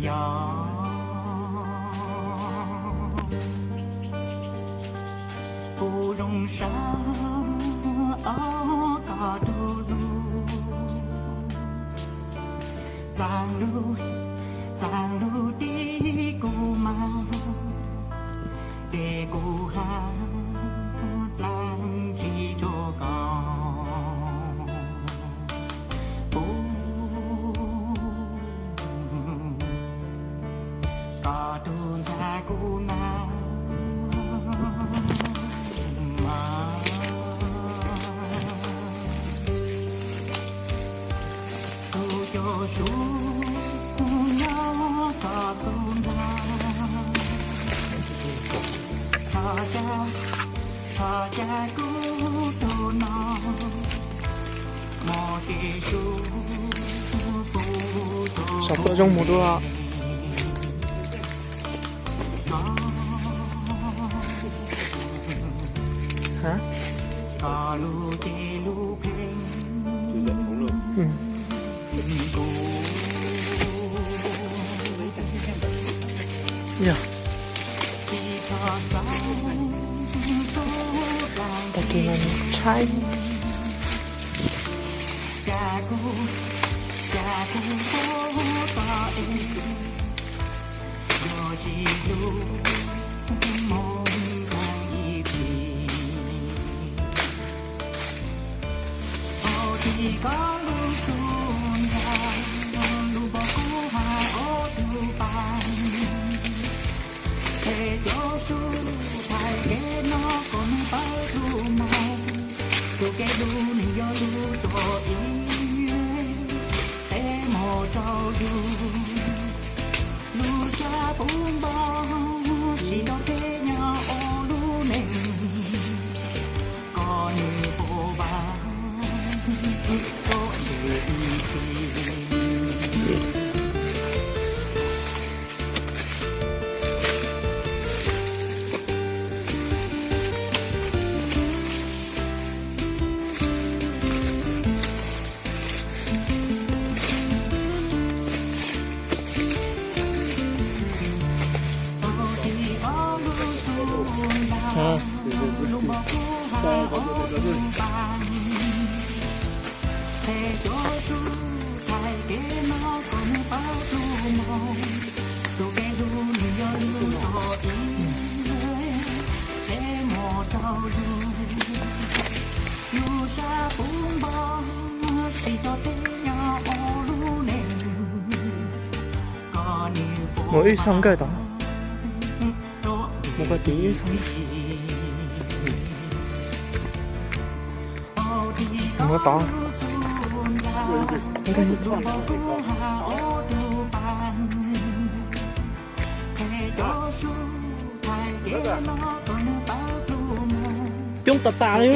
Yog kuv zoo saib os koj tus hlub, txaj lub, txaj lub tib kuv mas, ces kuv hab dlaab tsi rua koj. Kuv, koj tug ntxhais kuv na, mas tug coj sub nyob koj xub ntiag, txhob ca, txhob ca kuv tug no, mog ces sub puv tug. Saum tuaj zoo mus dua. Hab, koj lub cev lub pheej. Yog, tag kis no tshaib. Hauv tis koj lub xub ntiag, lub npog kub hab ob tug pas, es cov sub thaij kev no kom nws pab lug moog, txuj kev lug nws yog lug rua ib, es moog rua yug. Lub sab puv npo tsis tau peb nyob ua lub neej, kom nws puv npa rua ntev ib txhis. Mus ib xoo nkawj tod. Mus koj tis ib xoo. Mus tod. Coob tas tas li.